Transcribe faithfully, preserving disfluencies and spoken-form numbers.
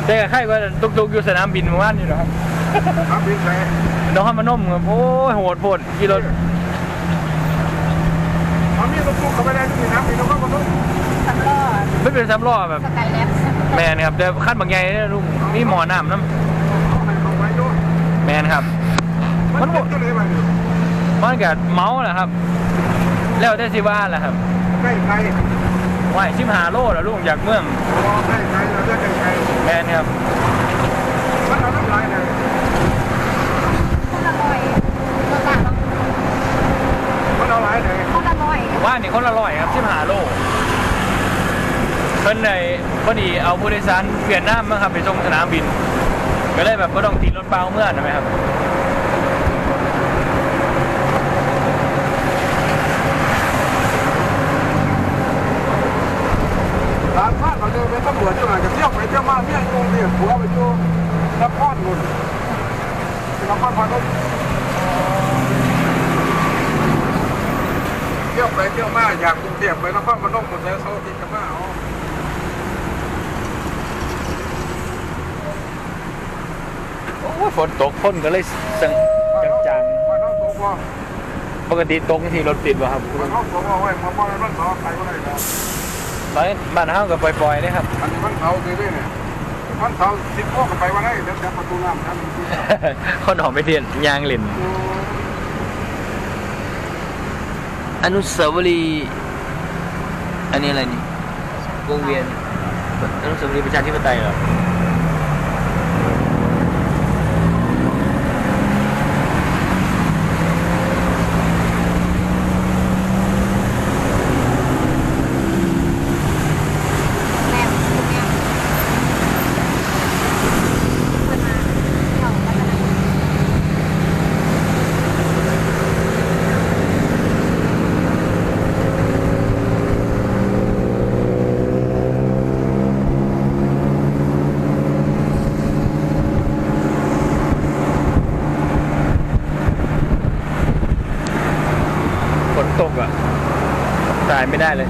แต่ก็ใครก็ตุกๆอยู่สนามบินเมื่อวานอยู่นะครับ สนามบินไหน นครพนมครับ โอ้ย โหดโพดขี่รถ มันมีรถตู้เข้าไปได้ที่สนามบินนครพนม สำล้อ ไม่เป็นสำล้อแบบ สกายแล็บ แมนครับ แต่คันบักใหญ่เนี่ยลุง มีหม้อน้ำน้ำ เอาไปเอาไว้ด้วย แมนครับ มันเป็นจังได๋บัดนี้ มันก็เมาแหละครับ แล้วแต่สิว่าแหละครับ ใกล้ไกล ไหวสิบห้าโลแล้วลุงจากเมือง อ๋อ ใกล้ไกล เราจะใกล้ไกล แมนครับ มันเอาน้ำลายไหน คนละร้อย คนละบาทเนาะ มันเอาหลายไหน คนละร้อย ว่านี่คนละร้อยครับ สิบห้าโล เพิ่นได้ พอดีเอาผู้โดยสารเวียดนามมาครับ ไปส่งสนามบิน ก็เลยแบบบ่ต้องติดรถเปล่าเมือนะแม่ครับ หลานชายเขาเดินเป็นตำรวจอยู่ไหน ก็เที่ยวไปเที่ยวมา เมียอยู่กรุงเทพฯ ผัวไปอยู่นครนู่น นครพนม เที่ยวไปเที่ยวมา จากกรุงเทพฯ ไปนครพนม หมดแล้ว เสาร์อาทิตย์ก็มาเอา โอ้ย ฝนตก ฝนก็เลยสั่งจังๆ บ้านเฮาตกบ่ ปกติตกจังซี่รถติดบ่ครับ บ้านเฮาตกเอาไว้ เพราะว่ามันเสาร์ไปบ่ได้แล้ว บ้าน บ้านเฮาก็ปล่อยๆเด้ครับ อันนี้มันเสาร์สิเด้เนี่ย มันเสาร์สิบโมงก็ไปบ่ได้ เดี๋ยวแถวประตูน้ำนะ คนออกไปเที่ยวย่างเล่น โอ้ อนุสาวรีย์ อันนี้อะไรนี่ วงเวียน อนุสาวรีย์ประชาธิปไตยเหรอ แม่ ฝนตกอ่ะ ถ่ายไม่ได้เลย